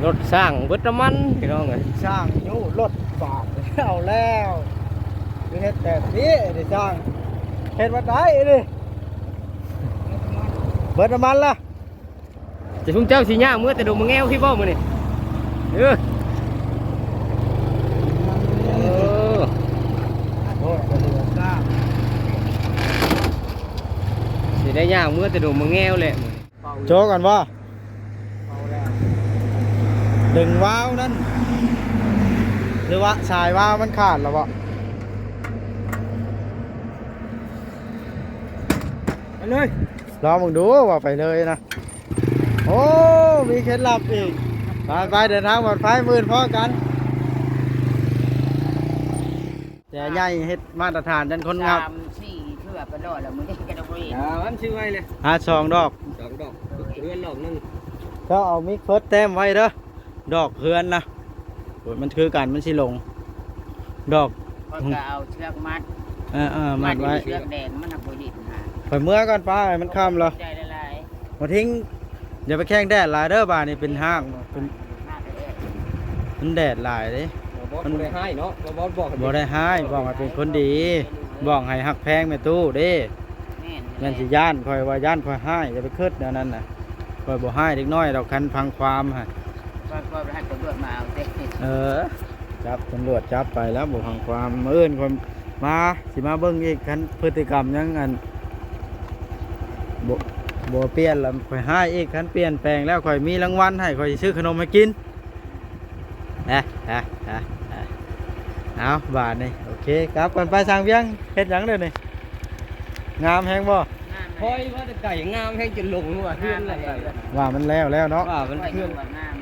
ລົດຊ່າງເບິດນ້ຳມັນພີ່ນ້ອງເອີຍ. ຊ່າງຍູ້ລົດບາດ ເອົາແລ້ວ ຄືເຮັດແບບນີ້ເດ້ຊ່າງ ເຮັດວັນໃດນີ້ ເບິດນ້ຳມັນລະ. ຈະຊຸມເຈົ້າຊິຍ່າງເມືອແຕ່ດົງມະແງວພີ້ບໍ່ມື້ນີ້? ເອີ ເອີ ໂອ້ຍ ຊິໄດ້ຍ່າງເມືອແຕ່ດົງມະແງວແຫຼະມື້ນີ້. ໂຈກັນບໍ່? ດຶງວາວນັ້ນ ຫຼືວ່າສາຍວາວມັນຂາດແລ້ວບໍ່? ໄປເລີຍ ລອງເບິ່ງດູວ່າໄປເລີຍນະ. ໂອ້ ມີເຄັດລັບອີກ. ໄປໆ ເດີນທາງປອດໄພ ມື້ອື່ນພໍ້ກັນ. ແຕ່ໃຫຍ່ເຮັດມາດຕະຖານ ຢ້ານຄົນງັບ ສາມສີ່ເທື່ອໄປລອດແລ້ວ ມື້ນີ້ກໍໄດ້ບໍ່ເຫັນ. ອ່າ ມັນຊື່ໄວ້ເລີຍ ຫາສອງດອກ ສອງດອກ ເຮືອນດອກໜຶ່ງ. ເຈົ້າເອົາມິກເຟີດແຕ້ມໄວ້ເດີ ດອກເຮືອນນະ. ໂອ້ຍ ມັນຄືກັນ ມັນຊິຫຼົງດອກ. ຂ້ອຍກໍເອົາເຊືອກມັດ ເອີໆ ມັດໄວ້ ມັດຢູ່ເຊືອກແດງ ມັນຫາກບໍ່ດິດຫາ. ຂ້ອຍເມືອກ່ອນ ປ້າ ໃຫ້ມັນຄ່ຳແລ້ວ. ຂອບໃຈຫຼາຍໆ ບໍ່ຖິ້ມ. ຢ່າໄປແຂ່ງແດດຫຼາຍເດີ ບາດນີ້ເປັນຮາກ ເປັນ ຮາກແດດ ມັນແດດຫຼາຍເດ້. ບໍ່ ບໍ່ໄດ້ຮ້າຍເນາະ ບໍ່ ບໍ່ ບໍ່ໄດ້ຮ້າຍ ບອກໃຫ້ເປັນຄົນດີ ບອກໃຫ້ຮັກແພງແມ່ຕູ້ເດ້. ແມ່ນ ແມ່ນຊິຢ້ານ ຂ້ອຍວ່າຢ້ານຂ້ອຍຮ້າຍ ຢ່າໄປຄິດແນວນັ້ນນະ. ຂ້ອຍບໍ່ຮ້າຍເດັກນ້ອຍດອກ ຄັນຟັງຄວາມຫັ້ນ. ຂ້ອຍ ຂ້ອຍໃຫ້ຕຳຫຼວດມາເອົາເດ້. ເອີ ຈັບ ຕຳຫຼວດຈັບໄປແລ້ວ ບໍ່ຟັງຄວາມ. ມື້ອື່ນຂ້ອຍມາ ຊິມາເບິ່ງອີກ ຄັນພຶດຕິກຳຍັງອັນ ບໍ່ ບໍ່ປ່ຽນລະ ຂ້ອຍຮ້າຍອີກ. ຄັນປ່ຽນແປງແລ້ວ ຂ້ອຍມີລາງວັນໃຫ້ ຂ້ອຍຊິຊື້ຂະໜົມໃຫ້ກິນ. ເອົາ ບາດນີ້ ໂອເຄ ກັບກັນໄປຊ່າງວຽງ. ເຮັດຫຍັງເດີນີ້? ງາມແຮງບໍ່? ງາມ. ຂ້ອຍວ່າແຕ່ໄກ ງາມແຮງ ຈົນຫຼົງວ່າເຮືອນຫຼັງໃດ. ວ່າມັນແລ້ວແລ້ວເນາະ ວ່າມັນເຮືອນ ວ່າງາມ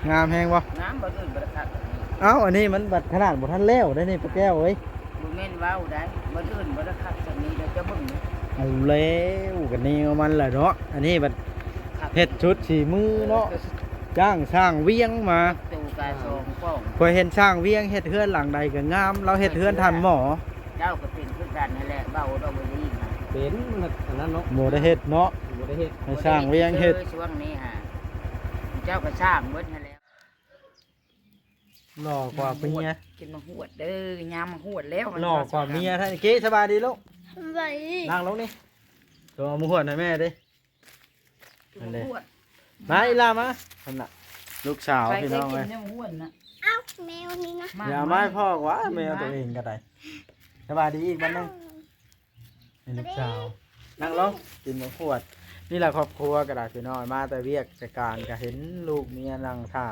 ງາມແຮງບໍ່? ງາມ ບ່ອນອື່ນບໍ່ໄດ້ຄັກແບບນີ້. ເອົ້າ ອັນນີ້ມັນບັດຂະໜາດບໍ່ທັນແລ້ວໄດ໋ນີ້ ປ້າແກ້ວເອີຍ. ບໍ່ແມ່ນເວົ້າໄດ໋ ບ່ອນອື່ນບໍ່ໄດ້ຄັກສ່ຳນີ້ເດີ ເຈົ້າເບິ່ງເດີ. ເອົາແລ້ວ ກະແນວມັນລະເນາະ. ອັນນີ້ບັດເຮັດຊຸດສີມືເນາະ ຈ້າງຊ່າງວຽງມາ. ປະຕູກະສອງປ່ອງ. ຂ້ອຍເຫັນຊ່າງວຽງເຮັດເຮືອນຫຼັງໃດກະງາມ ລາວເຮັດເຮືອນທ່ານໝໍ. ເຈົ້າກະເປັນຄືກັນຫັ້ນແຫຼະ ເວົ້າດອກບໍ່ໄດ້ຍິນນະ. ເປັນ ອັນນັ້ນເນາະ ບໍ່ໄດ້ເຮັດເນາະ ບໍ່ໄດ້ເຮັດ ໃຫ້ຊ່າງວຽງເຮັດ. ຊ່ວງນີ້ຫາ ເຈົ້າກະສ້າງເບິດຫັ້ນແຫຼະ. ຫຼໍ່ກວ່າເມຍ. ກິນໝາກຫວດເດີ ຍາມໝາກຫວດແລ້ວ. ຫຼໍ່ກວ່າເມຍແທ້. ເກ ສະບາຍດີລູກ. ສະບາຍດີ. ນັ່ງລົງນີ້ ໂຕເອົາໝາກຫວດໃຫ້ແມ່ເດ້. ໝາກຫວດ ມາອີ່ຫຼ້າມາ. ຫັ້ນນະ ລູກສາວ ໄປ ພີ່ນ້ອງເອີຍ. ເອົາແມວນີ້ນະ ຢ່າມາໃຫ້ພໍ່ກວ່າ ແມວໂຕເອງກະໄດ້. ສະບາຍດີອີກບາດໜຶ່ງ. ນີ້ລູກສາວ ນັ່ງລົງ ກິນໝາກຫວດ. ນີ້ລະຄອບຄົວກະໄດ້ພີ່ນ້ອງ ມາແຕ່ວຽກແຕ່ການກະເຫັນລູກເມຍນັ່ງຖ້າ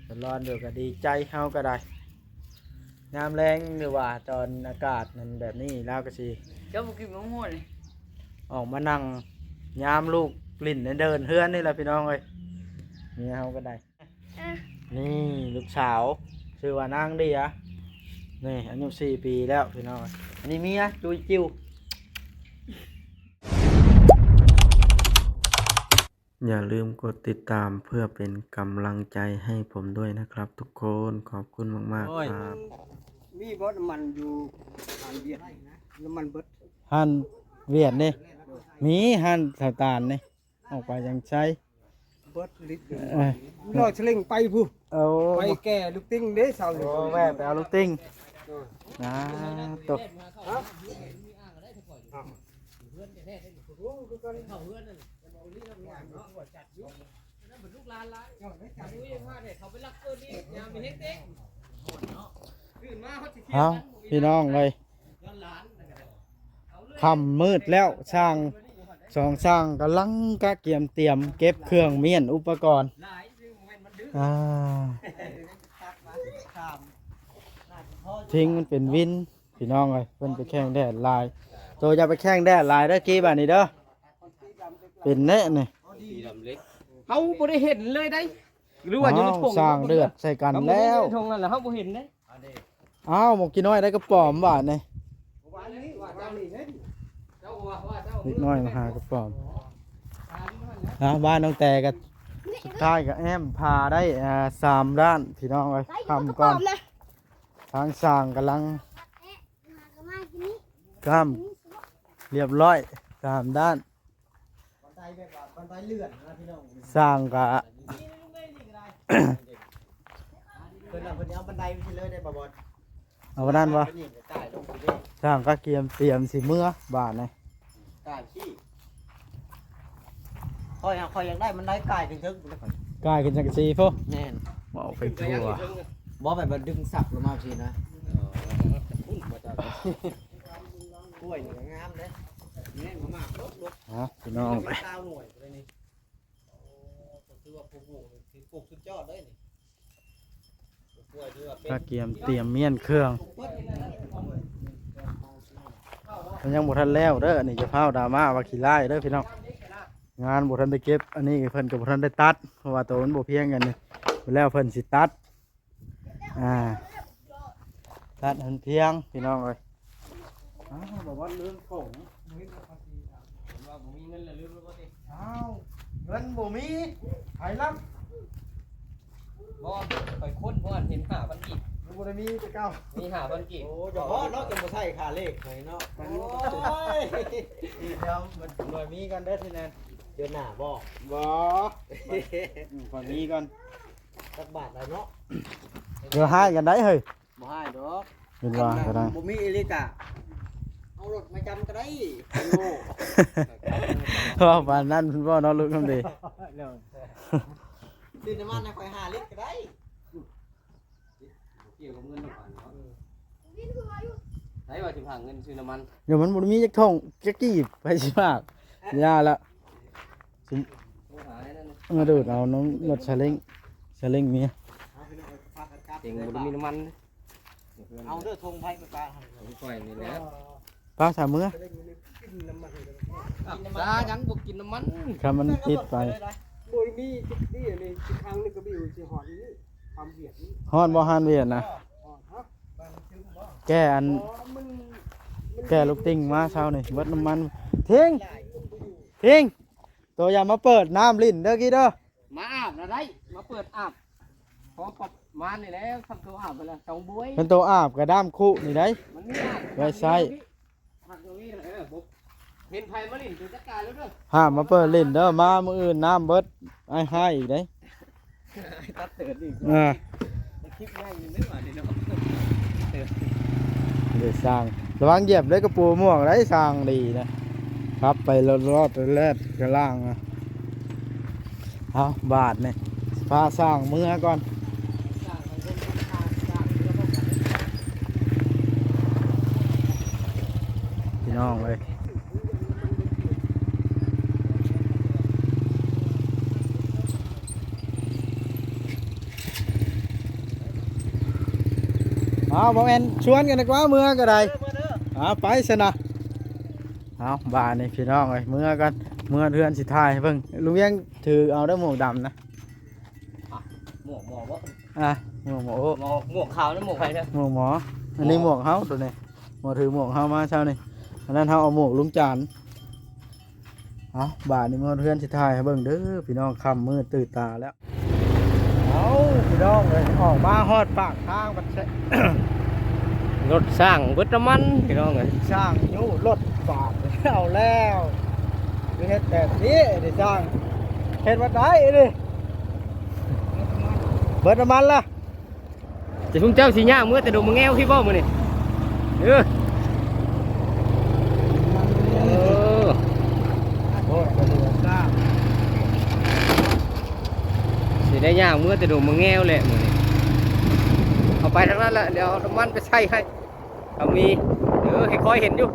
ສະຫຼອນຢູ່ກະດີໃຈ ເຮົາກະໄດ້. ຍາມແລງ ຫຼືວ່າຕອນອາກາດນັ້ນແບບນີ້ ລາວກະຊິ ເຈົ້າບໍ່ກິນໝາກຫວດນີ້ ອອກມານັ່ງຍາມລູກຫຼິ້ນໃນເດີ່ນເຮືອນນີ້ລະພີ່ນ້ອງເອີຍ. ເມຍເຮົາກະໄດ້. ນີ້ລູກສາວ ຊື່ວ່ານາງເດຍ ນີ້ອາຍຸສີ່ປີແລ້ວພີ່ນ້ອງ. ອັນນີ້ເມຍຈຸ້ຍຈິ້ວ. ຢ່າລືມກົດຕິດຕາມເພື່ອເປັນກຳລັງໃຈໃຫ້ຜົມດ້ວຍນະຄັບທຸກຄົນ. ຂອບຄຸນມາກໆ ໂອ້ຍ ຄັບ. ມີບໍ່ນ້ຳມັນຢູ່ຮ້ານວຽດ ນ້ຳມັນເບິດ. ຮ້ານວຽດນີ້ ມີຮ້ານສາວຕານນີ້ ອອກໄປຈັ່ງໃສ ເບິດລິດ. ເອີ ຮ້ອຍສະລິງໄປພຸ້ນ. ໂອ້ ໄປແກ່ລູກຕິ່ງເດ້ເຊົ້ານີ້. ໂອ້ ແວ່ໄປເອົາລູກຕິ່ງ. ໂດຍ ນາໂຕ. ເອົ້າ ພີ່ນ້ອງເອີຍ ຄ່ຳມືດແລ້ວ ຊ່າງ ສອງຊ່າງກຳລັງກະກຽມຕຽມເກັບເຄື່ອງມ້ຽນອຸປະກອນ. ອ່າ ທິງມັນເປັນວິນພີ່ນ້ອງເອີຍ. ເພິ່ນໄປແຂ່ງແດດຫຼາຍ ໂຕຢ່າໄປແຂ່ງແດດຫຼາຍເດີກີ້ບາດນີ້ເດີ. ເປັນແນ່ນີ້ ເຮົາບໍ່ໄດ້ເຫັນເລີຍໄດ໋. ຫຼືວ່າຢູ່ໃນຖົງ ສ້າງເດືອດໃສ່ກັນແລ້ວ. ຖົງນັ້ນລະເຮົາບໍ່ເຫັນເດ້. ອ້າວ ໝົກກີ້ນ້ອຍໄດ້ກະປອມບາດນີ້. ເດັກນ້ອຍມາຫາກະປອມ. ອ້າວ ບ້ານນ້ອງແຕກະ ສຸດທ້າຍກະແອ້ມຜາໄດ້ ອ່າ ສາມດ້ານພີ່ນ້ອງເອີຍ. ຄ່ຳກ່ອນ ທາງຊ່າງກຳລັງ ກ້າມ ລຽບຮ້ອຍ ສາມດ້ານ. ສ້າງກະ ເອົາບັນໄດໄປເລີຍໄດ້ບໍ່ບອດ? ເອົາປານນັ້ນບໍ່? ໄປນີ້ກໍກ່າຍລົງໄປເດ້. ຊ່າງກະກຽມຕຽມຊິເມືອບາດນີ້. ກ່າຍຊີ້. ຂ້ອຍຫາ ຂ້ອຍຢາກໄດ້ບັນໄດກ່າຍຂຶ້ນເທິງພຸ້ນແຫຼະຂ້ອຍ. ກ່າຍຂຶ້ນສັງກະສີພຸ້ນ? ແມ່ນ. ເວົ້າໄປທົ່ວ. ບໍ່ ແບບວ່າດຶງສັກລົງມາຊີ້ນະ. ເອີ ພຸ້ນບໍ່ເຈົ້າ. ກ້ວຍນີ້ກໍງາມເດ້. ແມ່ນ ມາໝາກດົກໆ. ຮະ ພີ່ນ້ອງ. ມີແຕ່ເປັນຊາວໜ່ວຍພຸ້ນເດ້ນີ້. ໂອ້ ກໍຖືວ່າປູກ ປູກສຸດຍອດເດ້ນີ້. ກະກຽມຕຽມມ້ຽນເຄື່ອງ. ມັນຍັງບໍ່ທັນແລ້ວເດີ ອັນນີ້ຢ່າຟ້າວດຣາມາວ່າຂີ້ຮ້າຍເດີພີ່ນ້ອງ. ງານບໍ່ທັນໄດ້ເກັບ ອັນນີ້ເພິ່ນກໍບໍ່ທັນໄດ້ຕັດ ເພາະວ່າໂຕມັນບໍ່ພຽງກັນນີ້. ແລ້ວເພິ່ນຊິຕັດ ອ່າ ຕັດໃຫ້ມັນພຽງພີ່ນ້ອງເອີຍ. ອ້າວ ບໍ່ວ່າເລື່ອງຂອງ ເຫັນວ່າບໍ່ມີເງິນແລ້ວລືມແລ້ວບໍ່ຕິ? ອ້າວ ເງິນບໍ່ມີ ໃຜລະ? ບໍ່ ຂ້ອຍຄົ້ນເພາະເຫັນຫ້າພັນກີບ. ມັນບໍ່ໄດ້ມີແຕ່ເກົ່າ ມີຫ້າພັນກີບ. ໂອ້ ຈະພໍເນາະ ຈະບໍ່ໃຊ້ຄ່າເລກໃຫ້ເນາະ. ໂອ້ຍ ດຽວມັນບໍ່ມີກັນເດີທີນັ້ນ. ເດືອນໜ້າບໍ່? ບໍ່ ອືມ ຂ້ອຍມີກ່ອນ. ຈັກບາດລະເນາະ? ດຽວຮ້າຍກັນໄດ໋ເຮີ້ຍ. ບໍ່ຮ້າຍດອກ ເຫັນວ່າກໍໄດ້. ບໍ່ມີອີ່ຫຼີກະ ເອົາລົດມາຈຳກໍໄດ້. ໂອ້ ເວົ້າປານນັ້ນເພິ່ນເວົ້າເນາະ ລູກນ້ຳດີ. ຊື້ນ້ຳມັນໃຫ້ຂ້ອຍຫ້າລິດກໍໄດ້. ກ່ຽວກັບເງິນນ້ຳມັນເນາະ. ໃຜວ່າຊິພາເງິນຊື້ນ້ຳມັນ? ດຽວມັນບໍ່ໄດ້ມີຈັກຖົງຈັກກີບ ໃຜຊິພາກ. ຢ່າລະ ໂທຫາໄອ້ນັ້ນນະ ມາດູດເອົານ້ຳລົດຊາເລັ້ງ ຊາເລັ້ງເມຍ. ເຕັງບໍ່ໄດ້ມີນ້ຳມັນ. ເອົາເດີ ຖົງໃຜໄປປະ ຂ້ອຍນີ້ແຫຼະ. ປະສາເມືອ ສາຫຍັງບໍ່ກິນນ້ຳມັນ ຄັນມັນຕິດໄປ. ບໍ່ມີຈັກດີນີ້ ຊິຄັງນີ້ກໍບໍ່ຢູ່ ຊິຮອດນີ້ ຄວາມວຽດນີ້. ຮອດບໍ່ຮ້ານວຽດນະ? ຮອດຮະ. ແກ້ອັນ ແກ້ລູກຕິ່ງມາເຊົ້ານີ້ ເບິດນ້ຳມັນ. ທິງ ທິງ ໂຕຢ່າມາເປີດນ້ຳຫຼິ້ນເດີກີ້ເດີ. ມາອາບນະໄດ້ ມາເປີດອາບ ພໍປະມານນີ້ແຫຼະ. ຄັນໂຕອາບໄປລະຕ້ອງບວຍ ຄັນໂຕອາບກະດ້າມຄຸນີ້ໄດ໋ ມັນມີອາບໄວ້ໃຊ້. ເອີ ບໍ່ເຫັນໃຜມາຫຼິ້ນ ໂຕຈັດການໂລດເດີ. ຫ້າມມາເປີດຫຼິ້ນເດີ ມາມື້ອື່ນນ້ຳເບິດ ອ້າຍຮ້າຍອີກເດ້. ຕັດເຕີດອີກ ອ່າ ຄລິບໃຫຍ່ໜຶ່ງເດ້ບາດນີ້ເນາະ. ເດີຊ່າງ ລະວັງຢຽບເດີ ກະປູໝວກໄດ້ຊ່າງດີນະ. ຂັບໄປລອດໆແລດກະລ່າງນະ. ເອົາ ບາດນີ້ພາຊ່າງເມືອກ່ອນ ພີ່ນ້ອງເອີຍ. ເອົາ ບໍ່ແມ່ນ ຊວນກັນດີກວ່າ ເມືອກໍໄດ້. ເອີ ເມືອເດີ ເອົາ ໄປຊັ້ນນະ. ເອົາ ບາດນີ້ພີ່ນ້ອງເອີຍ ເມືອກັນ ເມືອເຮືອນຊິຖ່າຍໃຫ້ເບິ່ງ. ລຸງວຽງຖືເອົາເດີໝວກດຳນະ. ອ່ະ ໝວກໝໍບໍ່? ອ່ະ ໝວກໝໍ ໝວກ ໝວກຂາວນະ ໝວກໃຜນະ? ໝວກໝໍ. ອັນນີ້ໝວກເຮົາໂຕນີ້ ໝໍຖືໝວກເຮົາມາເຊົ້ານີ້. ອັນນັ້ນເຮົາເອົາໝວກລຸງຈານ. ເອົາ ບາດນີ້ມາຮອດເຮືອນຊິຖ່າຍໃຫ້ເບິ່ງເດີພີ່ນ້ອງ ຄ່ຳມືດຕື່ນຕາແລ້ວ. ເອົາ ພີ່ນ້ອງເອີຍ ອອກມາຮອດປາກທາງບັດ ລົດຊ່າງເບິດນ້ຳມັນພີ່ນ້ອງເອີຍ. ຊ່າງຍູ້ລົດບາດ ເອົາແລ້ວ ຄືເຮັດແບບນີ້ເດຊ່າງ ເຮັດບັດໃດນີ້ ເບິດນ້ຳມັນລະ. ຈະຊຸມເຈົ້າຊິຍ່າງເມືອແຕ່ດົງມະແງວພີ້ບໍ່ມື້ນີ້? ເອີ ເອີ ໂອ້ຍ ຊິໄດ້ຍ່າງເມືອແຕ່ດົງມະແງວແຫຼະມື້ນີ້. ເອົາໄປທາງນັ້ນລະ ດຽວເອົານ້ຳມັນໄປໃສ່ໃຫ້. ເຮົາມີ ເອີ ຄ່ອຍເຫັນຢູ່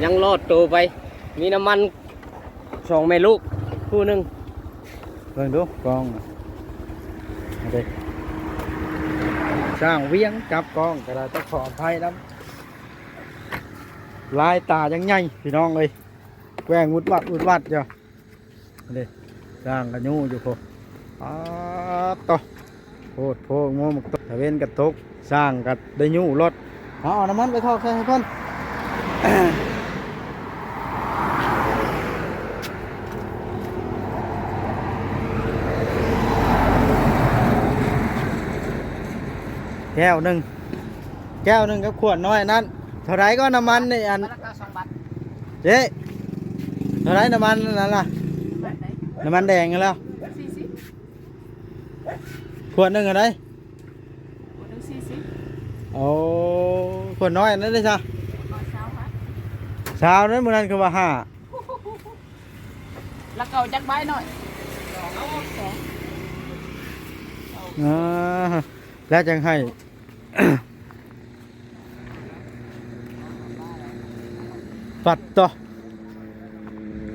ຍັງລອດໂຕໄປ ມີນ້ຳມັນ ສອງແມ່ລູກຄູ່ໜຶ່ງ. ເບິ່ງດູກ້ອງ ເອົາເດ້ ຊ່າງວຽງຈັບກ້ອງກໍໄດ້ ຕ້ອງຂໍອະໄພນຳ. ລາຍຕາຍັງໃຫຍ່ພີ່ນ້ອງເອີຍ ແກວ່ງວຸດວັດວຸດວັດຢູ່. ເດ້ ຊ່າງກະຍູ້ຢູ່ພຸ້ນ. ປາດໂຕ ໂພດໂພ ງວງໝາກຕົກ ຕາເວັນກະຕົກ ຊ່າງກະໄດ້ຍູ້ລົດ. ເອົາ ເອົານ້ຳມັນໄປຖອກໃສ່ໃຫ້ເພິ່ນ. ແກ້ວໜຶ່ງ ແກ້ວໜຶ່ງກັບຂວດນ້ອຍນັ້ນ ເທົ່າໃດກໍນ້ຳມັນນີ້? ອັນ ບາດລະເກົ້າສິບສອງບາດ. ເຈ້ ເທົ່າໃດນ້ຳມັນນັ້ນລະ? ນ້ຳມັນແດງຫັ້ນລະ ສີ່ສິບ. ຂວດໜຶ່ງອັນໃດ? ຂວດໜຶ່ງສີ່ສິບ. ໂອ້ ຂວດນ້ອຍອັນນັ້ນເດ້ຊະ? ຂວດນ້ອຍຊາວພັນ. ຊາວນັ້ນ ມື້ນັ້ນຄືວ່າຫ້າ. ແລ້ວເອົາຈັກໃບໜ້ອຍ? ເອົາສອງ. ເອີ ແລ້ວຈັ່ງໃຫ້. ປັດໂຕ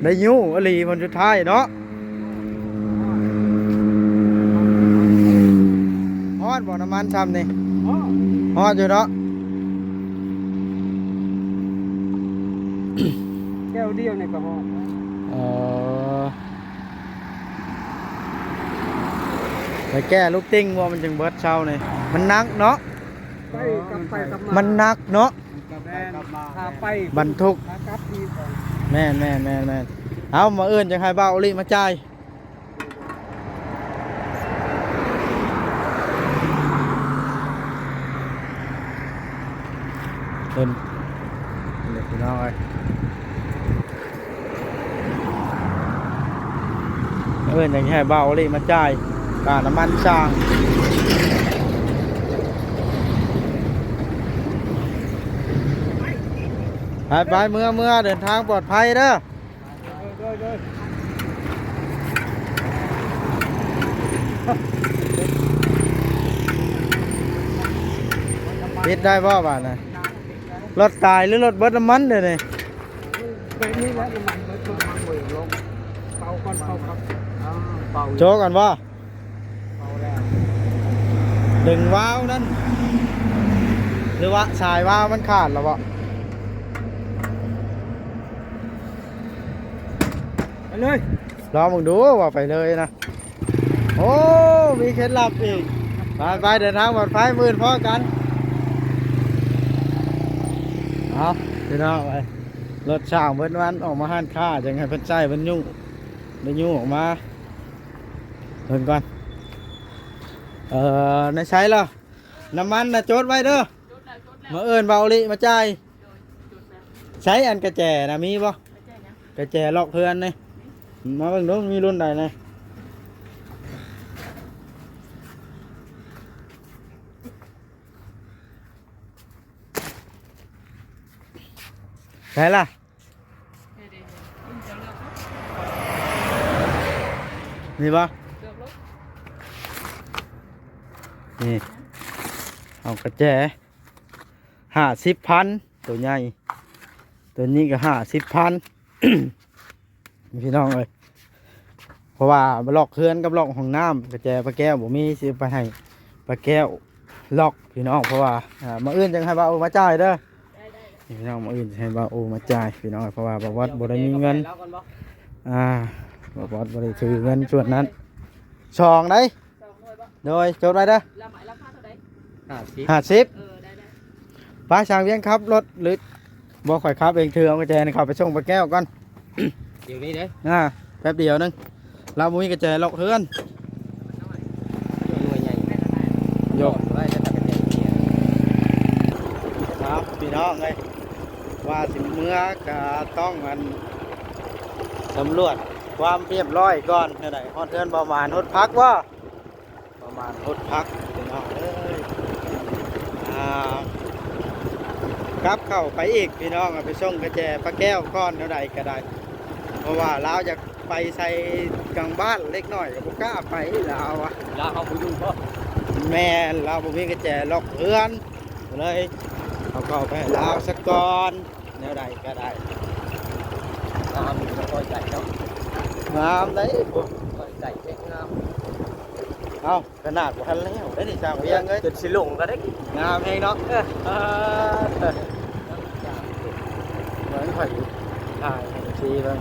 ໄດ້ຍູ້ອີ່ຫຼີ ຜົນສຸດທ້າຍເນາະ. ຮອດບໍ່ນ້ຳມັນຊ່ຳນີ້? ຮອດ ຮອດຢູ່ເນາະ. ແກ້ວດຽວນີ້ກໍຮອດ. ເອີ ໄປແກ້ລູກຕິ່ງບໍ່ ມັນຈຶ່ງເບິດເຊົ້ານີ້. ມັນໜັກເນາະ. ໄປກັບໄປກັບມາ ມັນໜັກເນາະ. ແມ່ນ ຂາໄປບັນທຸກ ຂາກັບອີກ. ແມ່ນໆໆໆ. ເອົາ ມື້ອື່ນຈັ່ງໃຫ້ບ່າວໂອລິມາຈ່າຍ. ເພິ່ນ ເພິ່ນ ພີ່ນ້ອງເອີຍ. ເອີ້ນຫຍັງໃຫ້ບ່າວໂອລິມາຈ່າຍຄ່ານ້ຳມັນຊ່າງ. ໄປໆ ເມືອ ເມືອ ເດີນທາງປອດໄພເດີ. ປິດໄດ້ບໍ່ບາດນີ້? ລົດຕາຍ ຫຼື ລົດເບິດນ້ຳມັນເດນີ້? ແບບນີ້ແຫຼະ ນ້ຳມັນເບິດ ລົດມັນບໍ່ຢາກລົງ. ເປົ່າກ່ອນ ເປົ່າກ່ອນ ເປົ່າ ໂຈະກ່ອນບໍ່? ເປົ່າແລ້ວ ດຶງວາວນັ້ນ ຫຼືວ່າສາຍວາວມັນຂາດແລ້ວບໍ່? ໄປເລີຍ ລອງເບິ່ງດູວ່າໄປເລີຍນະ. ໂອ້ ມີເຄັດລັບອີກ. ໄປໆ ເດີນທາງປອດໄພ ມື້ອື່ນພໍ້ກັນ. ເອົາ ພີ່ນ້ອງເອີຍ ລົດຊ່າງເພິ່ນວັນອອກມາຮ້ານຄ້າ ຈັ່ງໃຫ້ເພິ່ນໃຊ້ເພິ່ນຍູ້ ໄດ້ຍູ້ອອກມາເບິ່ງກ່ອນ. ເອີ ໃນໃສລະ ນ້ຳມັນນະ ຈົດໄວ້ເດີ. ມື້ອື່ນບ່າວໂອລິມາຈ່າຍ. ໃຊ້ອັນກະແຈນະ ມີບໍ່? ກະແຈຫຍັງ? ກະແຈລັອກເຮືອນນີ້. ມາເບິ່ງດູ ມີລຸ້ນໃດແດ່? ໃສລະ? ນີ້ບໍ່? ນີ້ ເອົາກະແຈ ຫ້າສິບພັນ ໂຕໃຫຍ່ ໂຕນີ້ກໍຫ້າສິບພັນ ພີ່ນ້ອງເອີຍ. ເພາະວ່າລັອກເຮືອນກັບລັອກຫ້ອງນ້ຳ ກະແຈປ້າແກ້ວບໍ່ມີ ຊິໄປໃຫ້ປ້າແກ້ວລັອກ ພີ່ນ້ອງ. ເພາະວ່າ ອ່າ ມື້ອື່ນຈັ່ງໃຫ້ບ່າວໂອມາຈ່າຍເດີ. ນີ້ພີ່ນ້ອງ ມື້ອື່ນຊິໃຫ້ບ່າວໂອມາຈ່າຍ ພີ່ນ້ອງ ເພາະວ່າບ່າວວັດບໍ່ໄດ້ມີເງິນ. ອ່າ ບ່າວວັດບໍ່ໄດ້ຖືເງິນສ່ວນນັ້ນ. ສອງໃດ໋. ສອງໜ່ວຍບໍ່? ໂດຍ ຈົດໄວ້ເດີ. ລະໝາຍລາຄາເທົ່າໃດ? ຫ້າສິບ ຫ້າສິບ. ເອີ ໄດ້ໆ. ໄປ ຊ່າງວຽງຂັບລົດ ຫຼືບໍ່ ຂ້ອຍຂັບເອງ ຖືເອົາກະແຈນີ້ເຂົ້າໄປສົ່ງປ້າແກ້ວກ່ອນ. ດຽວນີ້ເດ້. ອ່າ ແປັບດຽວໜຶ່ງ ລາວບໍ່ມີກະແຈລັອກເຮືອນ. ໜ່ວຍໃຫຍ່ ຍົກໄວ້ແລ້ວກະແຈເກັບ. ຄັບ ພີ່ນ້ອງເອີຍ ວ່າຊິເມືອກະຕ້ອງອັນ ສຳຫຼວດຄວາມຮຽບຮ້ອຍກ່ອນ. ແນວໃດ ຮອດເຮືອນປະມານ ຮອດພັກບໍ່? ປະມານ ຮອດພັກ ພີ່ນ້ອງເອີຍ. ອ່າ ກັບເຂົ້າໄປອີກ ພີ່ນ້ອງ ເອົາໄປສົ່ງກະແຈປ້າແກ້ວກ່ອນ ແນວໃດກໍໄດ້ ເພາະວ່າລາວຢາກໄປໃສ່ກາງບ້ານ ເລັກນ້ອຍກໍບໍ່ກ້າໄປລາວອະ. ລາວເຮົາບໍ່ຢູ່ບໍ່? ແມ່ນ ລາວບໍ່ມີກະແຈລັອກເຮືອນ ກໍເລີຍເອົາເຂົ້າໄປໃຫ້ລາວສາກ່ອນ. ແນວໃດກໍໄດ້ ງາມຢູ່ ບໍ່ພໍໃຈເນາະ. ງາມໄດ໋ ບໍ່ພໍໃຈແທ້ງາມ. ເອົ້າ ຂະໜາດບໍ່ທັນແລ້ວເດ້ນີ້ ຊ່າງວຽງເອີຍ ຈົນຊິຫຼົງກໍໄດ້. ງາມແຮງເນາະ. ເອີ ເອີ ເບິ່ງຂ້ອຍຖ່າຍໃຫ້ເອັຟຊີເບິ່ງ.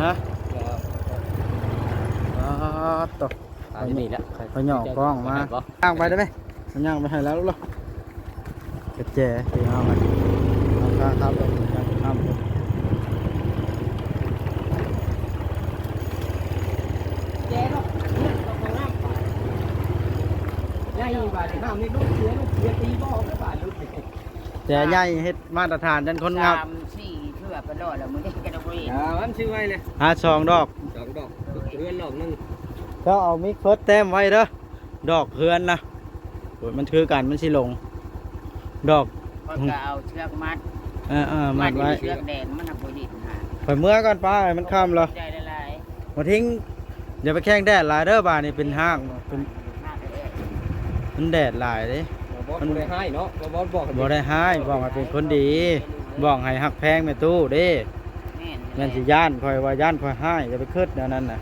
ຮະ? ອໍ ຕົກ ອັນນີ້ແຫຼະ ຂ້ອຍຫຍໍ້ກ້ອງມາ. ຍ່າງໄປໄດ້ໄໝ? ຍ່າງໄປໃຫ້ລາວລູກລະ ກະແຈ ເອົາໄປ ເອົາຂ້າມໄປ ຂ້າມໄປ. ແຈເນາະ ເອົາເຂົ້ານ້ຳ ໃຫຍ່ບາດນີ້ ນ້ຳນີ້ລົງເສຍ ລົງເສຍ ຕີບໍ່ອອກບາດນີ້. ແຈໃຫຍ່ເຮັດມາດຕະຖານ ຢ້ານຄົນງັບ ສາມສີ່ເທື່ອໄປລອດແລ້ວ ມື້ນີ້ກໍໄດ້ບໍ່ເຫັນ. ອ່າ ມັນຊື່ໄວ້ເລີຍ ຫາສອງດອກ ສອງດອກ ເຮືອນດອກໜຶ່ງ. ເຈົ້າເອົາມິກເຟີດແຕ້ມໄວ້ເດີ້ ດອກເຮືອນນະ. ໂອ້ຍ ມັນຄືກັນ ມັນຊິຫຼົງ ດອກ. ຂ້ອຍກໍເອົາເຊືອກມັດ ເອີໆ ມັດໄວ້ ເຊືອກແດງມັນຫາກບໍ່ດິນຫາ. ຂ້ອຍເມືອກ່ອນປ້າ ມັນຄ່ຳແລ້ວ. ຂອບໃຈຫຼາຍໆ ບໍ່ຖິ້ມ. ຢ່າໄປແຂ່ງແດດຫຼາຍເດີ້ ບາດນີ້ເປັນຮາກ ເປັນ ມັນແດດຫຼາຍເດ້. ບໍ່ໄດ້ຮ້າຍເນາະ ບໍ່ບອກ ບໍ່ໄດ້ຮ້າຍ ບອກໃຫ້ເປັນຄົນດີ ບອກໃຫ້ຮັກແພງແມ່ຕູ້ເດ້. ແມ່ນ ແມ່ນຊິຢ້ານຂ້ອຍວ່າຢ້ານຂ້ອຍຮ້າຍ ຢ່າໄປຄິດແນວນັ້ນນະ.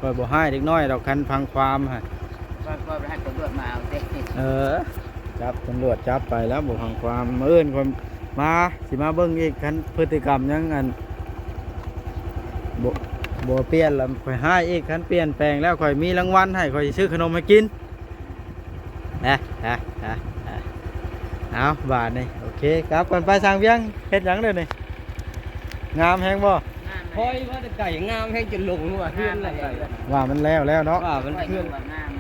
ຂ້ອຍບໍ່ຮ້າຍເດັກນ້ອຍດອກ ຄັນຟັງຄວາມຫັ້ນ. ຂ້ອຍ ຂ້ອຍໄປໃຫ້ຕຳຫຼວດມາເອົາເດ້. ເອີ ຈັບ ຕຳຫຼວດຈັບໄປແລ້ວ ບໍ່ຟັງຄວາມ. ມື້ອື່ນຂ້ອຍມາ ຊິມາເບິ່ງອີກ ຄັນພຶດຕິກຳຍັງ ອັນ ບໍ່ ບໍ່ປ່ຽນລະ ຂ້ອຍຮ້າຍອີກ. ຄັນປ່ຽນແປງແລ້ວ ຂ້ອຍມີລາງວັນໃຫ້ ຂ້ອຍຊິຊື້ຂະໜົມໃຫ້ກິນ. ເອົາ ບາດນີ້ ໂອເຄ ກັບກ່ອນໄປຊ່າງວຽງ. ເຮັດຫຍັງເດີນີ້? ງາມແຮງບໍ່? ງາມ. ຂ້ອຍມາແຕ່ໄກ ງາມແຮງ ຈົນຫຼົງວ່າເຮືອນຫຼັງໃດ ວ່າມັນແລ້ວແລ້ວເນາະ ວ່າມັນເຮືອນງາມ.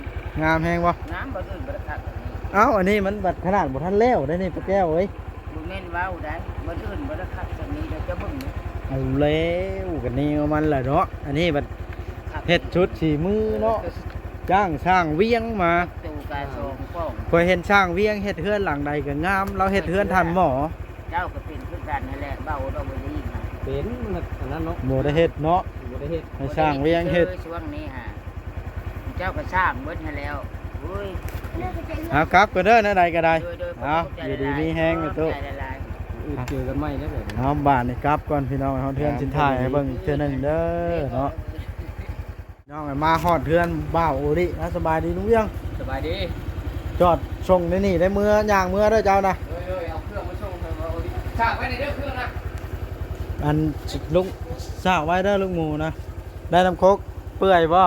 ງາມແຮງບໍ່? ງາມ ບ່ອນອື່ນບໍ່ໄດ້ຄັກແບບນີ້. ເອົ້າ ອັນນີ້ມັນບັດຂະໜາດບໍ່ທັນແລ້ວໄດ໋ນີ້ ປາແກ້ວເອີຍ. ບໍ່ແມ່ນເວົ້າໄດ໋ ບ່ອນອື່ນບໍ່ໄດ້ຄັກສ່ຳນີ້ເດີ ເຈົ້າເບິ່ງ. ເອົາແລ້ວ ກໍແນວມັນລະເນາະ. ອັນນີ້ບັດເຮັດຊຸດສີມືເນາະ ຈ້າງຊ່າງວຽງມາ. ປະຕູກະສອງປ່ອງ. ຂ້ອຍເຫັນຊ່າງວຽງເຮັດເຮືອນຫຼັງໃດກໍງາມ ລາວເຮັດເຮືອນທ່ານໝໍ. ເຈົ້າກໍເປັນຄືກັນຫັ້ນແຫຼະ ເວົ້າດອກບໍ່ໄດ້ຍິນນະ. ເປັນ ອັນນັ້ນເນາະ ບໍ່ໄດ້ເຮັດເນາະ ບໍ່ໄດ້ເຮັດ ໃຫ້ຊ່າງວຽງເຮັດ. ຊ່ວງນີ້ຫາ ເຈົ້າກໍສ້າງເບິດຫັ້ນແລ້ວ. ໂອ້ຍ ເອົາ ກັບກ່ອນເດີ ແນວໃດກໍໄດ້. ໂດຍໆ ເອົາ ຂອບໃຈ ຢູ່ດີມີແຮງແມ່ຕູ້. ຂອບໃຈຫຼາຍໆ. ອື່ນເຈີກັນໃໝ່ເດີ. ເອົາ ບາດນີ້ກັບກ່ອນພີ່ນ້ອງ ຮອດເຮືອນຊິຖ່າຍໃຫ້ເບິ່ງເທື່ອໜຶ່ງເດີເນາະ. ພີ່ນ້ອງ ມາຮອດເຮືອນບ່າວໂອລິ. ສະບາຍດີລຸງວຽງ. ສະບາຍດີ. ຈອດສົ່ງໃນນີ້ໄດ້ ເມືອ ຍ່າງເມືອເດີເຈົ້ານະ. ໂດຍໆ ເອົາເຄື່ອງມາສົ່ງໃຫ້ບ່າວໂອລິ. ສາກໄວ້ໃນເດີເຄື່ອງນະ. ອັນ ລຸງ ສາກໄວ້ເດີລູກໝູນະ. ໄດ້ນ້ຳໂຄກເປື່ອຍບໍ່?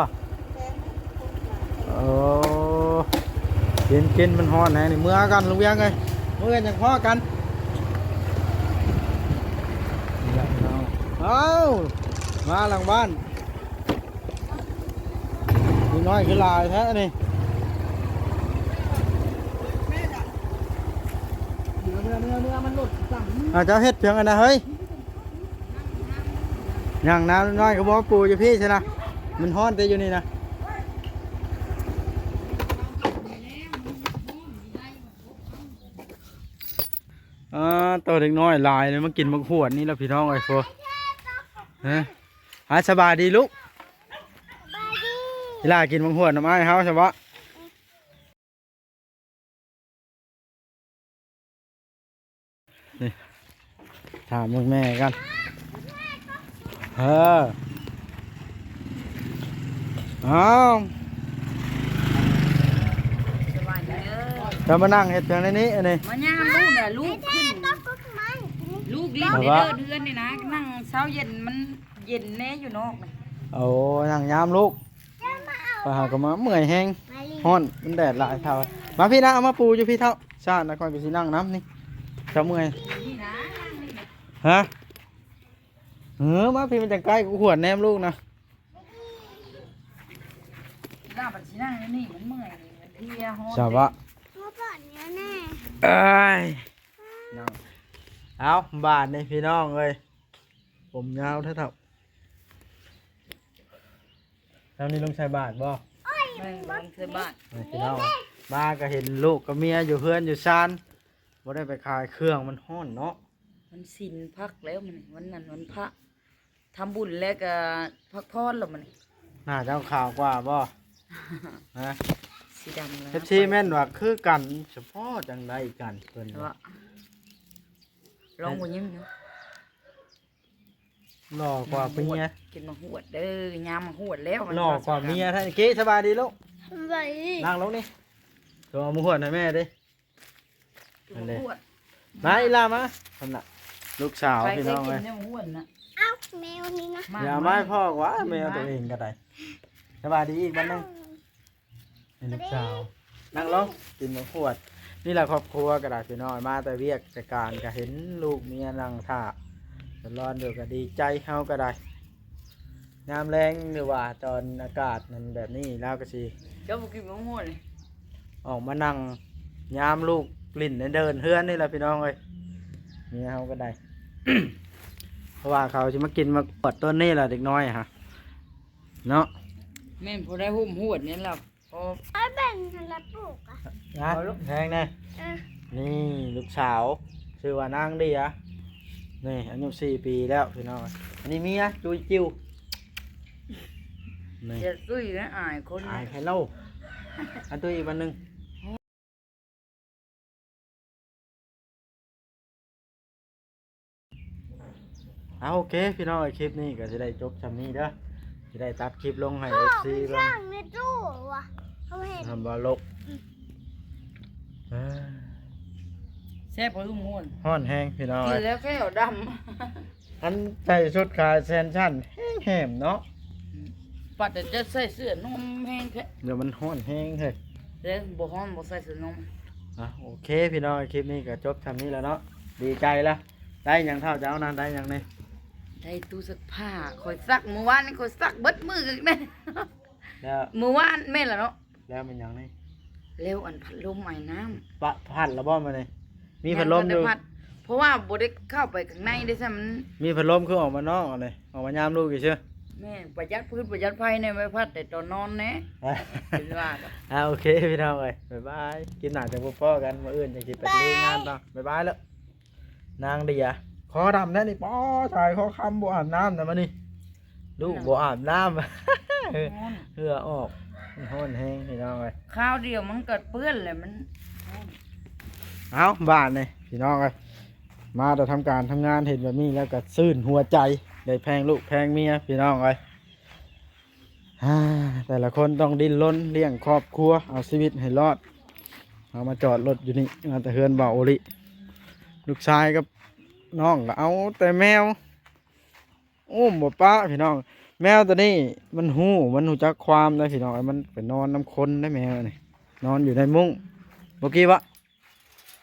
ໂອ້ ກິນໆ ມັນຮ້ອນແຮງນີ້. ເມືອກ່ອນລຸງວຽງເອີຍ ມື້ອື່ນຈັ່ງພໍ້ກັນ. ເອົ້າ ມາຫຼັງບ້ານ. ເດັກນ້ອຍຄືຫຼາຍແທ້ນີ້. ເມືອ ເມືອ ເມືອ ມັນລົດສັ່ງ. ອາ ເຈົ້າເຮັດພຽງອັນນະເຮີ້ຍ. ຫຍັງນະ ນ້ອຍກໍບໍ່ປູຢູ່ພີ້ຊະນະ ມັນຮ້ອນແຕ່ຢູ່ນີ້ນະ. ອາ ໂຕເດັກນ້ອຍຫຼາຍເລີຍ ມາກິນບັກຫວດນີ້ລະພີ່ນ້ອງເອີຍ. ໂອ້ ຮະ ອາ ສະບາຍດີລູກ. ສະບາຍດີ. ອີຫຼ້າກິນບັກຫວດນຳອ້າຍເຮົາຊະບໍ? ນີ້ ຖາມເບິ່ງແມ່ກັນ. ເອີ ເອົ້າ ສະບາຍດີເດີ. ເຈົ້າມານັ່ງເຮັດຫຍັງໃນນີ້ ອັນນີ້? ມາຍາມລູກນະ ລູກຂຶ້ນ ລູກຫຼິ້ນໃນເດີດເຮືອນນີ້ນະ ນັ່ງເຊົ້າເຢັນ ມັນເຢັນແດ່ຢູ່ນອກນະ. ໂອ້ ນັ່ງຍາມລູກ. ຂ້ອຍຫາກໍມາເມື່ອຍແຮງ ຮ້ອນ ມັນແດດຫຼາຍເຖົ້າ. ມາພີ້ນະ ເອົາມາປູຢູ່ພີ້ເຖົ້າ. ຊາດນະ ຂ້ອຍກໍຊິນັ່ງນຳນີ້ ເຈົ້າເມື່ອຍ. ຮະ ເອີ ມາພີ້ ມັນຈັ່ງໃກ້ ກູຫວນແນມລູກນະ. ລາວບັດຊິນັ່ງຢູ່ນີ້ ມັນເມື່ອຍ ມັນເພຍ ຮ້ອນ. ສະບາຍ ເອີຍ ເອົ້າ ບາດນີ້ພີ່ນ້ອງເອີຍ ຜົມຍາວແທ້ເຖົ້າ. ແລ້ວນີ້ລົງໃສ່ບາດບໍ່? ແມ່ນ ລົງໃສ່ບາດ. ນີ້ພີ່ນ້ອງ ມາກໍເຫັນລູກກັບເມຍຢູ່ເຮືອນຢູ່ຊານ ບໍ່ໄດ້ໄປຂາຍເຄື່ອງ ມັນຮ້ອນເນາະ. ວັນສິນພັກແລ້ວ ມື້ນີ້ວັນນັ້ນວັນພະ ທຳບຸນແລ້ວກໍພັກຜ່ອນແລ້ວມື້ນີ້. ໜ້າເຈົ້າຂາວກວ່າບໍ່? ຮະ ສີດຳແລ້ວ. ເອັຟຊີແມ່ນວ່າຄືກັນ ສະເພາະຈັ່ງໃດກັນເພິ່ນວ່າ. ລອງບໍ່ຍິ້ມເນາະ. ຫຼໍ່ກວ່າເມຍ. ກິນໝາກຫວດເດີ ຍາມໝາກຫວດແລ້ວ. ຫຼໍ່ກວ່າເມຍແທ້. ເກ ສະບາຍດີລູກ. ສະບາຍດີ. ນັ່ງລົງນີ້ ໂຕເອົາໝາກຫວດໃຫ້ແມ່ເດ້. ກິນໝາກຫວດ. ມາອີ່ຫຼ້າມາ. ຫັ້ນນະ ລູກສາວພີ່ນ້ອງເອີຍ. ເອົາແມວນີ້ນະ. ຢ່າມາໃຫ້ພໍ່ກວ່າ ແມວຕົວເອງກໍໄດ້. ສະບາຍດີອີກບາດໜຶ່ງ. ນີ້ລູກສາວ ນັ່ງລົງ ກິນໝາກຫວດ. ນີ້ລະຄອບຄົວກໍໄດ້ພີ່ນ້ອງ ມາແຕ່ວຽກແຕ່ການ ກໍເຫັນລູກເມຍນັ່ງຖ້າ ສະຫຼອນຢູ່ ກໍດີໃຈເຮົາກໍໄດ້. ຍາມແລງ ຫຼືວ່າຕອນອາກາດມັນແບບນີ້ ລາວກໍຊິ ເຈົ້າບໍ່ກິນໝາກຫວດນີ້ ອອກມານັ່ງຍາມລູກຫຼິ້ນໃນເດີ່ນເຮືອນນີ້ລະພີ່ນ້ອງເອີຍ. ເມຍເຮົາກໍໄດ້ ເພາະວ່າເຂົາຊິມາກິນໝາກຫວດຕົ້ນນີ້ລະ ເດັກນ້ອຍຫັ້ນ. ເນາະ. ແມ່ນພໍໄດ້ໂຮມຮວດນີ້ລະ ພໍ ເອົາແບ່ງໃຫ້ລະປູກອະ ນະ ແພງແນ່ ເອີ ນີ້ລູກສາວ ຊື່ວ່ານາງເດຍ ນີ້ອາຍຸສີ່ປີແລ້ວພີ່ນ້ອງ. ອັນນີ້ເມຍ ຕຸ້ຍຈິ້ວ ນີ້ ຢ່າຕຸ້ຍນະ ອາຍຄົນ ອາຍໃຜເລົ່າ ອັນຕຸ້ຍອີກບັດໜຶ່ງ. ເອົາ ໂອເຄພີ່ນ້ອງເອີຍ ຄລິບນີ້ກໍຊິໄດ້ຈົບຊ່ຳນີ້ເດີ ຊິໄດ້ຕັດຄລິບລົງໃຫ້ເອັຟຊີເບິ່ງ ໃນຕູ້ວະ ເຮົາເຫັນ ທຳບໍ່ລົກ ເອີ ແຊບບໍ່ລຸງ ຮ້ອນ ຮ້ອນແຮງພີ່ນ້ອງ ກິນແລ້ວແຂ້ວດຳ ອັນໃສ່ຊຸດຂາແຂນສັ້ນແຮງແຫມເນາະ ອືມ ປັດແຕ່ຈະໃສ່ເສື້ອນຸ່ມແຮງແທ້ ດຽວມັນຮ້ອນແຮງເຮີ້ຍ ເດ້ ບໍ່ຮ້ອນບໍ່ໃສ່ເສື້ອນຸ່ມ ອ່ະ ໂອເຄພີ່ນ້ອງ ຄລິບນີ້ກໍຈົບຊ່ຳນີ້ແລ້ວເນາະ ດີໃຈລະ ໄດ້ຫຍັງເຖົ້າເຈົ້ານະ ໄດ້ຫຍັງນີ້ ໄດ້ຕູ້ຊັກຜ້າ ຂ້ອຍຊັກມື້ວານນີ້ ຂ້ອຍຊັກເບິດມື້ເລີຍ ແລ້ວ ມື້ວານແມ່ນລະເນາະ ແລ້ວແມ່ນຫຍັງນີ້ ແລ້ວອັນພັດລົມໄອນ້ຳ ປະ ພັດລະບໍ່ມື້ນີ້ ມີພັດລົມຢູ່ ຍັງບໍ່ທັນໄດ້ພັດ ເພາະວ່າບໍ່ໄດ້ເຂົ້າໄປຂ້າງໃນເດ້ ຊ້ຳ ມີພັດລົມຄືອອກມານອກນີ້ ອອກມາຍາມລູກຊື່ໆ ແມ່ນ ປະຢັດຟືນປະຢັດໄຟແນ່ ໄວ້ພັດແຕ່ຕອນນອນແນ່ ເປັນວ່າ ອ່າ ໂອເຄພີ່ນ້ອງເອີຍ ບາຍບາຍ ຄລິບໜ້າຈັ່ງພໍ້ກັນ ມື້ອື່ນຈັ່ງຊິໄປລຸຍງານຕໍ່ ບາຍບາຍເລີ. ນາງເດຍ ຄໍດຳແທ້ນີ້ ປໍ ສາຍຄໍຄຳ ບໍ່ອາບນ້ຳນະມານີ້ ລູກບໍ່ອາບນ້ຳ ເຫື່ອອອກ ມັນຮ້ອນແຮງພີ່ນ້ອງເອີຍ ຄາວດຽວມັນກໍເປື້ອນແຫຼະ ມັນ ເອົ້າ ບາດນີ້ພີ່ນ້ອງເອີຍ ມາແຕ່ທຳການທຳງານ ເຫັນແບບນີ້ແລ້ວກໍຊື່ນຫົວໃຈ ໄດ້ແພງລູກແພງເມຍພີ່ນ້ອງເອີຍ. ແຕ່ລະຄົນຕ້ອງດີ້ນລົນລ້ຽງຄອບຄົວ ເອົາຊີວິດໃຫ້ລອດ ເຮົາມາຈອດລົດຢູ່ນີ້ ມາແຕ່ເຮືອນບ່າວໂອລິ ລູກຊາຍກັບນ້ອງກໍເອົາແຕ່ແມວ ອຸ້ມບໍ່ປະພີ່ນ້ອງ ແມວໂຕນີ້ມັນຮູ້ ມັນຮູ້ຈັກຄວາມເດ້ພີ່ນ້ອງ ມັນໄປນອນນຳຄົນເດ້ແມວນີ້ ນອນຢູ່ໃນມຸ້ງ ບໍ່ກີ້ວະ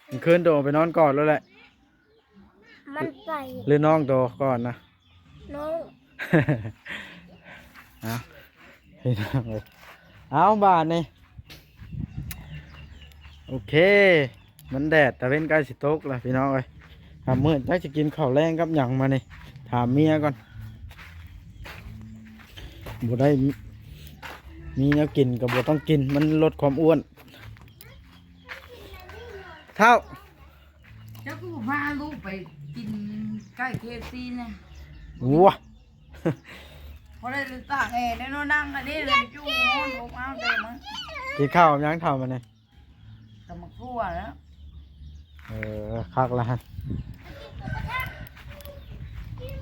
ມື້ຄືນໂຕໄປນອນກອດແລ້ວແຫຼະ ມັນໄປ ຫຼືນ້ອງໂຕກ່ອນນະ ນ້ອງ ເອົາ ພີ່ນ້ອງເອີຍ ເອົາ ບາດນີ້ ໂອເຄ ມັນແດດ ຕາເວັນໃກ້ຊິຕົກແລ້ວພີ່ນ້ອງເອີຍ ຄ່ຳມືດຈັກຊິກິນເຂົ້າແລງກັບຫຍັງມານີ້ ຖາມເມຍກ່ອນ ບໍ່ໄດ້ມີແນວກິນກໍບໍ່ຕ້ອງກິນ ມັນລົດຄວາມອ້ວນ ເຖົ້າ ເຈົ້າຄືບໍ່ພາລູກໄປກິນໄກ່ເຄເອັຟຊີນະ ໂອ້ ພໍໄດ້ຕາກແອໄດ້ເນາະ ນັ່ງອັນນີ້ແຫຼະ ຢູ່ຮ້ອນອົບອ້າວເດີມ ກິນເຂົ້າຫຍັງເຖົ້າມື້ນີ້ ຕຳບັກຖົ່ວແລ້ວ ເອີ ຄັກລະຫັ້ນ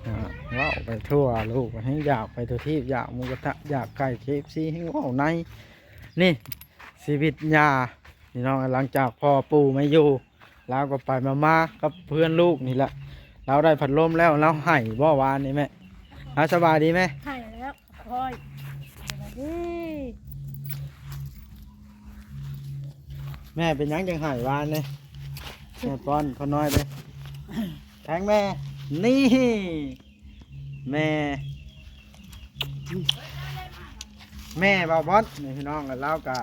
ອ່າ ເວົ້າໄປທົ່ວ ລູກແຮງຢາກໄປທົ່ວທີບ ຢາກໝູກະທະ ຢາກໄກ່ເຄເອັຟຊີ ແຮງເວົ້າໃນ ນີ້ ຊີວິດຍ່າພີ່ນ້ອງ ຫຼັງຈາກພໍ່ປູ່ມາຢູ່ ລາວກໍໄປມາໆກັບເພື່ອນລູກນີ້ແຫຼະ ລາວໄດ້ພັດລົມແລ້ວ ລາວໄຫ້ບໍ່ວານນີ້ແມ່? ເອົາ ສະບາຍດີແມ່? ໄຫ້ແລ້ວ ໂອ້ຍ ສະບາຍດີ ແມ່ເປັນຫຍັງຈັ່ງໄຫ້ວານນີ້? ແມ່ປ້ອນພໍ່ນ້ອຍເດ້ ແທງແມ່ ນີ້ ແມ່ ແມ່ບ່າວບອດນີ້ພີ່ນ້ອງ ລາວກະ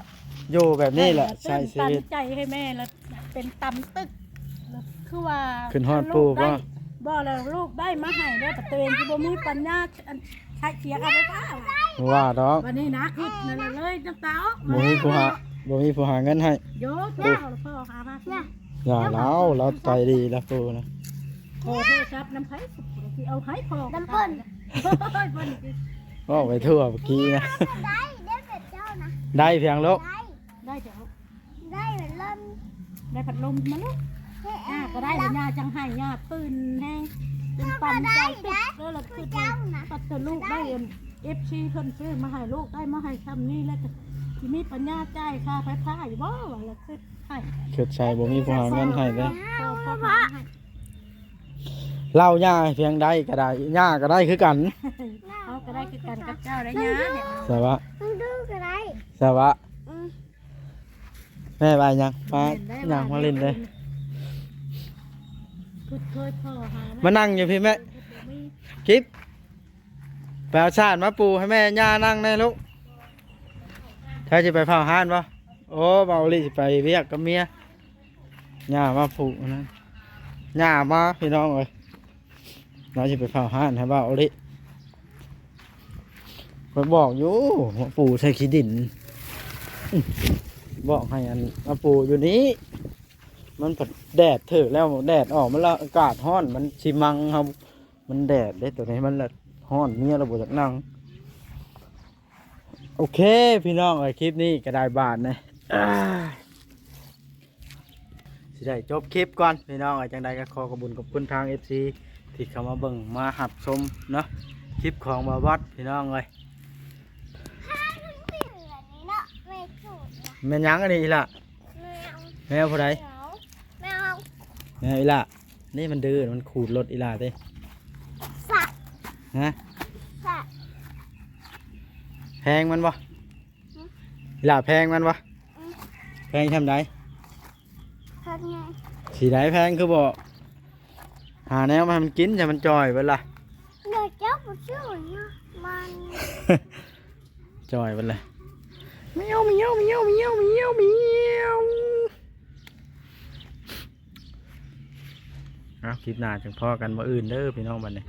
ຢູ່ແບບນີ້ແຫຼະ ໃຊ້ຊີວິດ ຕັ້ງໃຈໃຫ້ແມ່ລະເປັນຕຳຕຶກ ຄືວ່າຂຶ້ນຮອດປູ່ບໍ່? ບໍ່ ລະລູກໄດ້ມາໃຫ້ເດ້ ປະເຕນທີ່ບໍ່ມີປັນຍາ ອັນ ໃຊ້ເສຍຄ່າໄຟຟ້າວ່າ ວ່າດອກ ບັດນີ້ນະ ອຶດນັ້ນລະເລີຍນ້ຳຕາອອກ ບໍ່ມີຜູ້ຫາ ບໍ່ມີຜູ້ຫາເງິນໃຫ້ ໂຍ ເຈົ້າ ພໍ່ຫາມາ ຢ່າລາວ ລາວໃຈດີລະປູ່ນະ ຂໍໂທລະສັບນຳໃຜ ຊິເອົາໃຫ້ພໍ່ ນຳເພິ່ນ ໂອ້ຍ ເພິ່ນ ເວົ້າໄປທົ່ວເມື່ອກີ້ນະ ໄດ້ເດ້ ເປັນເຈົ້ານະ ໄດ້ພຽງລູກ ໄດ້ ໄດ້ເດ້ລູກ ໄດ້ພັດລົມ ໄດ້ພັດລົມມາລູກ ຍ່າກໍໄດ້ ຍ່າຈັ່ງໃຫ້ ຍ່າຕື່ນແຮງ ຕື່ນຕັນໃຈ ຕຶກເດີ ລະຄິດວ່າ ປັດເຕີລູກໄດ້ອັນ ເອັຟຊີເພິ່ນຊື້ມາໃຫ້ ລູກໄດ້ມາໃຫ້ຊ່ຳນີ້ ລະຊິມີປັນຍາຈ່າຍຄ່າໄຟຟ້າຢູ່ບໍ່ ວ່າລະຄິດໃຫ້ ຄິດໃສ່ບໍ່ມີຜູ້ຫາເງິນໃຫ້ເດ້ ພໍ່ ພໍ່ພາໃຫ້ ເລົ່າຍ່າພຽງໃດກໍໄດ້ ຍ່າກໍໄດ້ຄືກັນ ເຮົາກໍໄດ້ຄືກັນກັບເຈົ້າໄດ້ຍ່າ ສະຫວະ ມັນດື້ກໍໄດ້ ສະຫວະ ອືມ ແມ່ວ່າຫຍັງ? ປ້າ ຍ່າງມາຫຼິ້ນເດ້ ມານັ່ງຢູ່ພີ້ແມ່ ກິບ ໄປເອົາຊານມາປູໃຫ້ແມ່ ຍ່ານັ່ງແດ່ລູກ ໃຜຊິໄປເຝົ້າຮ້ານບໍ່? ໂອ້ ເບົາລີຊິໄປວຽກກັບເມຍ ຍ່າມາຜູກອັນນັ້ນ ຍ່າມາພີ່ນ້ອງເອີຍ ລາວຊິໄປເຝົ້າຮ້ານໃຫ້ເບົາລີ ຂ້ອຍບອກຢູ່ວ່າປູໃສ່ຂີ້ດິນ ອືມ ບອກໃຫ້ອັນ ມາປູຢູ່ນີ້ ມັນພັດແດດຖືກແລ້ວ ແດດອອກມາແລ້ວ ອາກາດຮ້ອນ ມັນຊິມັງເຮົາ ມັນແດດເດ້ ໂຕນີ້ມັນລະຮ້ອນ ເມຍລະບໍ່ຢາກນັ່ງ. ໂອເຄ ພີ່ນ້ອງເອີຍ ຄລິບນີ້ກໍໄດ້ບາດນະ ຊິໄດ້ຈົບຄລິບກ່ອນພີ່ນ້ອງເອີຍ. ຈັ່ງໃດກໍຂໍຂອບຄຸນຂອບຄຸນທາງເອັຟຊີ ທີ່ເຂົ້າມາເບິ່ງມາຮັບຊົມເນາະ ຄລິບຂອງບ່າວວັດພີ່ນ້ອງເອີຍ. ແມ່ນຫຍັງອັນນີ້ອີ່ຫຼ້າ? ແມວ ແມວຜູ້ໃດ? ແມວ ແມວອີ່ຫຼ້າ. ນີ້ມັນດື້ ມັນຂູດລົດອີ່ຫຼ້າຕິ. ສະ ຮະ? ສະ ແພງມັນບໍ່? ຫຶ? ອີ່ຫຼ້າແພງມັນບໍ່? ອືມ ແພງຊ່ຳໃດ? ແພງໄງ? ຊິໄດ້ແພງຄືບໍ່ຫາແນວມາໃຫ້ມັນກິນ ໃຫ້ມັນຈ່ອຍເບິດລະ. ດຽວເຈົ້າບໍ່ຊື້ນະ ມັນ ຈ່ອຍເບິດລະ. ແມວ ແມວ ແມວ ແມວ ແມວ ແມວ. ເອົາ ຄລິບໜ້າຈັ່ງພໍ້ກັນມື້ອື່ນເດີພີ່ນ້ອງ ບັດນີ້